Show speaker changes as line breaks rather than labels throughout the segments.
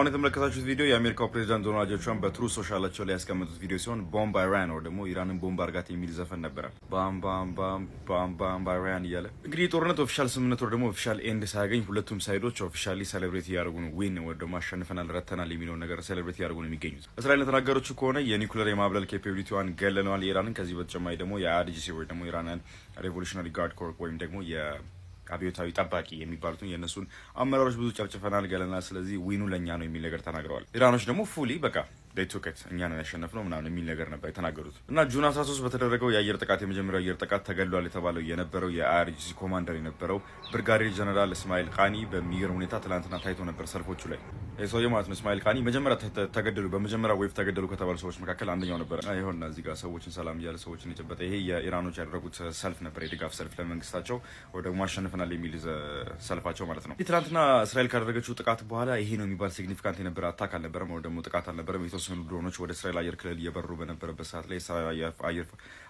አሁን የተመለከታችሁት ቪዲዮ የአሜሪካው ፕሬዚዳንት ዶናልድ ትራምፕ በ Truth Social ኣቸው ላይ ያስቀመጡት ቪዲዮ ሲሆን "Bomb Iran" ወይ ደግሞ ኢራንን ቦምብ አርጋት የሚል ዘፈን ነበረ። Bomb, bomb, bomb, bomb, bomb Iran እያለ። እንግዲህ የጦርነት official ስምምነት ወይ ደግሞ official end ሳያገኝ ሁለቱም side ኦች officially celebrate እያደረጉ ነው። Win ወይ ደግሞ አሸንፈናል፣ ረተናል የሚለውን ነገር celebrate እያደረጉ ነው የሚገኙት። እስራኤል እንደተናገረችው ከሆነ የኒውክሌር የማብላላት capability ዋን ገለነዋል ኢራንን። ከዚህ በተጨማሪ ደግሞ የ IRGC ወይ ደግሞ Iranian Revolutionary Guard Corps ወይም ደግሞ አብዮታዊ ጠባቂ የሚባሉትን የእነሱን አመራሮች ብዙ ጨፍጭፈናል፣ ገለናል። ስለዚህ win ኡ ለእኛ ነው የሚል ነገር ተናግረዋል። ኢራኖች ደግሞ fully በቃ took it፣ እኛ ነን ያሸነፍነው ምናምን የሚል ነገር ነበር የተናገሩት። እና June 13 በተደረገው የአየር ጥቃት፣ የመጀመሪያው የአየር ጥቃት ተገድሏል የተባለው የነበረው የ IRGC commander የነበረው ብርጋዴር ጀነራል እስማኤል ቃኒ በሚገርም ሁኔታ ትላንትና ታይቶ ነበር ሰልፎቹ ላይ። ሰውዬ ማለት ነው እስማኤል ቃኒ መጀመሪያ ተገደሉ፣ በመጀመሪያ wave ተገደሉ ከተባሉ ሰዎች መካከል አንደኛው ነበረ። ይኸውና እዚህ ጋር ሰዎችን ሰላም እያለ ሰዎችን የጨበጠ፣ ይሄ የኢራኖች ያደረጉት ሰልፍ ነበር፣ የድጋፍ ሰልፍ ለመንግስታቸው ወይ ደግሞ አሸንፈናል የሚል ሰልፋቸው ማለት ነው። ትናንትና እስራኤል ካደረገችው ጥቃት በኋላ ይሄ ነው የሚባል significant የነበረ attack አልነበረም፣ ወይ ደግሞ ጥቃት አልነበረም። የተወሰኑ ድሮኖች ወደ እስራኤል አየር ክልል እየበሩ በነበረበት ሰዓት ላይ እስራኤል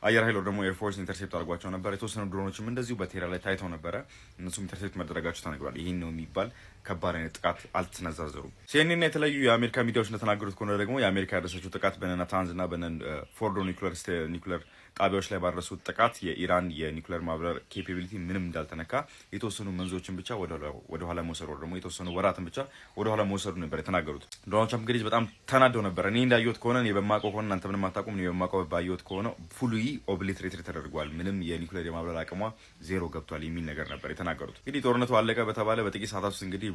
አየር ኃይል ደግሞ air force intercept አድርጓቸው ነበር። የተወሰኑ ድሮኖችም እንደዚሁ በቴህራን ላይ ታይተው ነበረ። እነሱም intercept መደረጋቸው ተነግሯል። ይህን ነው የሚባል ከባድ አይነት ጥቃት አልተሰነዛዘሩም። ሲኤንኤን እና የተለያዩ የአሜሪካ ሚዲያዎች እንደተናገሩት ከሆነ ደግሞ የአሜሪካ ያደረሰችው ጥቃት በነ ናታንዝ እና በነ ፎርዶ ኒውክለር ጣቢያዎች ላይ ባደረሱት ጥቃት የኢራን የኒውክለር ማብላላት capability ምንም እንዳልተነካ፣ የተወሰኑ months ኦችን ብቻ ወደኋላ መውሰዱ ደግሞ የተወሰኑ ወራትን ብቻ ወደኋላ መውሰዱ ነበር የተናገሩት። ዶናልድ ትራምፕ እንግዲህ በጣም ተናደው ነበር። እኔ እንዳየሁት ከሆነ፣ እኔ በማውቀው ከሆነ፣ እናንተ ምንም አታውቁም፣ እኔ በማውቀው ባየሁት ከሆነ fully obliterated ተደርጓል፣ ምንም የኒውክለር የማብላላት አቅሟ ዜሮ ገብቷል የሚል ነገር ነበር የተናገሩት። እንግዲህ ጦርነቱ አለቀ በተባለ በጥቂት ሰዓታት ውስጥ እንግዲህ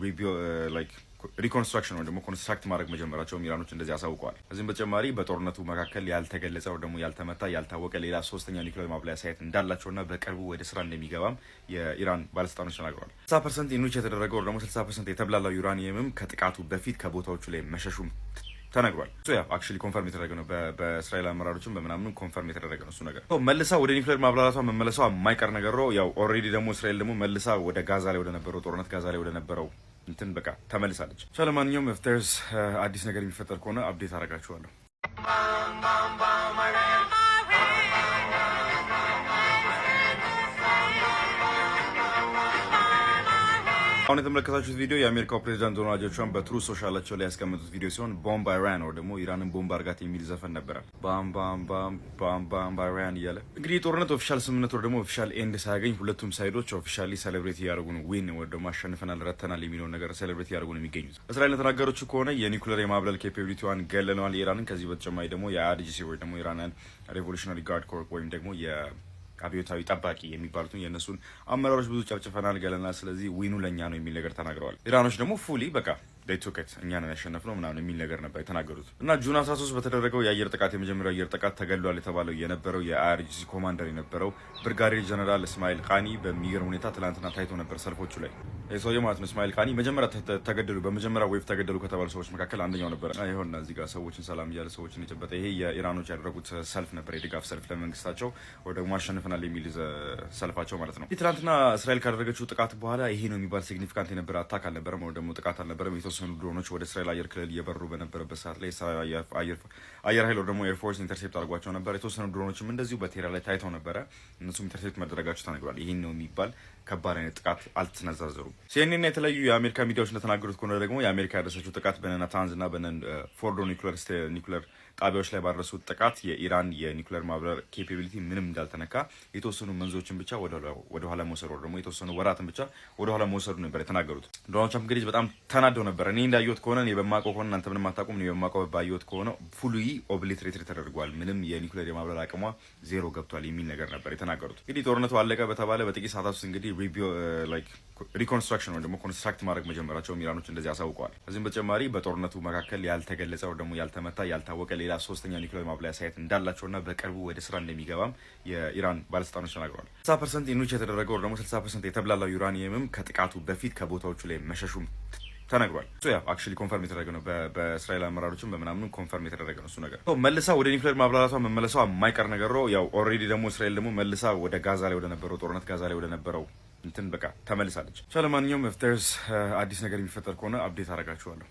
reconstruction ወይ ደግሞ construct ማድረግ መጀመራቸውም ኢራኖች እንደዚህ አሳውቀዋል። ከዚህም በተጨማሪ በጦርነቱ መካከል ያልተገለጸ ወይ ደግሞ ያልተመታ፣ ያልታወቀ ሌላ ሶስተኛ ኒውክሌር ማብላያ site እንዳላቸውና በቅርቡ ወደ ስራ እንደሚገባም የኢራን ባለስልጣኖች ተናግረዋል። 60% enrich የተደረገው ደግሞ 60% የተብላላው ዩራኒየምም ከጥቃቱ በፊት ከቦታዎቹ ላይ መሸሹም ተነግሯል። እሱ ያው actually confirm የተደረገ ነው። በእስራኤል አመራሮችም በምናምኑ confirm የተደረገ ነው እሱ ነገር። መልሳ ወደ ኒውክሌር ማብላላቷ መመለሷ የማይቀር ነገር ነው። ያው already ደግሞ እስራኤል ደግሞ መልሳ ወደ ጋዛ ላይ ወደ ነበረው ጦርነት፣ ጋዛ ላይ ወደ ነበረው እንትን በቃ ተመልሳለች። ለማንኛውም if there's አዲስ ነገር የሚፈጠር ከሆነ update አደርጋችኋለሁ።
Bomb, bomb, bomb Iran.
አሁን የተመለከታችሁት ቪዲዮ የአሜሪካው ፕሬዚዳንት ዶናልድ ትራምፕ በ Truth Social ኣቸው ላይ ያስቀመጡት ቪዲዮ ሲሆን "Bomb Iran" ወይ ደግሞ ኢራንን ቦምብ አርጋት የሚል ዘፈን ነበረ። Bomb, bomb, bomb, bomb, bomb Iran እያለ። እንግዲህ የጦርነት official ስምምነት ወይ ደግሞ official end ሳያገኝ ሁለቱም side ኦች officially celebrate እያደረጉ ነው። Win ወይ ደግሞ አሸንፈናል፣ ረተናል የሚለውን ነገር celebrate እያደረጉ ነው የሚገኙት። እስራኤል እንደተናገረችው ከሆነ የኒውክሌር የማብላላት capability ዋን ገለነዋል ኢራንን። ከዚህ በተጨማሪ ደግሞ የ IRGC ወይ ደግሞ Iranian Revolutionary Guard Corps ወይም ደግሞ አብዮታዊ ጠባቂ የሚባሉትን የእነሱን አመራሮች ብዙ ጨፍጭፈናል፣ ገለናል። ስለዚህ win ኡ ለእኛ ነው የሚል ነገር ተናግረዋል። ኢራኖች ደግሞ fully በቃ took it፣ እኛ ነን ያሸነፍነው ምናምን የሚል ነገር ነበር የተናገሩት። እና June 13 በተደረገው የአየር ጥቃት፣ የመጀመሪያው የአየር ጥቃት ተገድሏል የተባለው የነበረው የ IRGC commander የነበረው ብርጋዴር ጀነራል እስማኤል ቃኒ በሚገርም ሁኔታ ትላንትና ታይቶ ነበር ሰልፎቹ ላይ። ሰውዬ ማለት ነው እስማኤል ቃኒ መጀመሪያ ተገደሉ፣ በመጀመሪያ wave ተገደሉ ከተባሉ ሰዎች መካከል አንደኛው ነበረ። ይኸውና እዚህ ጋር ሰዎችን ሰላም እያለ ሰዎችን የጨበጠ፣ ይሄ የኢራኖች ያደረጉት ሰልፍ ነበር፣ የድጋፍ ሰልፍ ለመንግስታቸው ወይ ደግሞ አሸንፈናል የሚል ሰልፋቸው ማለት ነው። ትናንትና እስራኤል ካደረገችው ጥቃት በኋላ ይሄ ነው የሚባል significant የነበረ attack አልነበረም፣ ወይ ደግሞ ጥቃት አልነበረም። የተወሰኑ ድሮኖች ወደ እስራኤል አየር ክልል እየበሩ በነበረበት ሰዓት ላይ እስራኤል አየር ኃይል ደግሞ air force intercept አድርጓቸው ነበር። የተወሰኑ ድሮኖችም እንደዚሁ በቴህራን ላይ ታይተው ነበረ። እነሱም intercept መደረጋቸው ተነግሯል። ይህን ነው የሚባል ከባድ አይነት ጥቃት አልተሰነዛዘሩም። ሲኤንኤን እና የተለያዩ የአሜሪካ ሚዲያዎች እንደተናገሩት ከሆነ ደግሞ የአሜሪካ ያደረሰችው ጥቃት በነ ናታንዝ እና በነ ፎርዶ ኒውክለር ጣቢያዎች ላይ ባደረሱት ጥቃት የኢራን የኒውክለር ማብላላት capability ምንም እንዳልተነካ፣ የተወሰኑ months ኦችን ብቻ ወደኋላ መውሰዱ ደግሞ የተወሰኑ ወራትን ብቻ ወደኋላ መውሰዱ ነበር የተናገሩት። ዶናልድ ትራምፕ እንግዲህ በጣም ተናደው ነበር። እኔ እንዳየሁት ከሆነ፣ እኔ በማውቀው ከሆነ፣ እናንተ ምንም አታውቁም፣ እኔ በማውቀው ባየሁት ከሆነ fully obliterated ተደርጓል፣ ምንም የኒውክለር የማብላላት አቅሟ ዜሮ ገብቷል የሚል ነገር ነበር የተናገሩት። እንግዲህ ጦርነቱ አለቀ በተባለ በጥቂት ሰዓታት ውስጥ እንግዲህ reconstruction ወይ ደግሞ construct ማድረግ መጀመራቸውም ኢራኖች እንደዚህ አሳውቀዋል። ከዚህም በተጨማሪ በጦርነቱ መካከል ያልተገለጸ ወይ ደግሞ ያልተመታ፣ ያልታወቀ ሌላ ሶስተኛ ኒውክሌር ማብላያ site እንዳላቸውና በቅርቡ ወደ ስራ እንደሚገባም የኢራን ባለስልጣኖች ተናግረዋል። 60% enrich የተደረገው ደግሞ 60% የተብላላው ዩራኒየምም ከጥቃቱ በፊት ከቦታዎቹ ላይ መሸሹም ተነግሯል። እሱ ያው actually confirm የተደረገ ነው። በእስራኤል አመራሮችም በምናምኑ confirm የተደረገ ነው እሱ ነገር። መልሳ ወደ ኒውክሌር ማብላላቷ መመለሷ የማይቀር ነገር ነው። ያው already ደግሞ እስራኤል ደግሞ መልሳ ወደ ጋዛ ላይ ወደ ነበረው ጦርነት፣ ጋዛ ላይ ወደ ነበረው እንትን በቃ ተመልሳለች። ለማንኛውም if there's አዲስ ነገር የሚፈጠር ከሆነ update አደርጋችኋለሁ።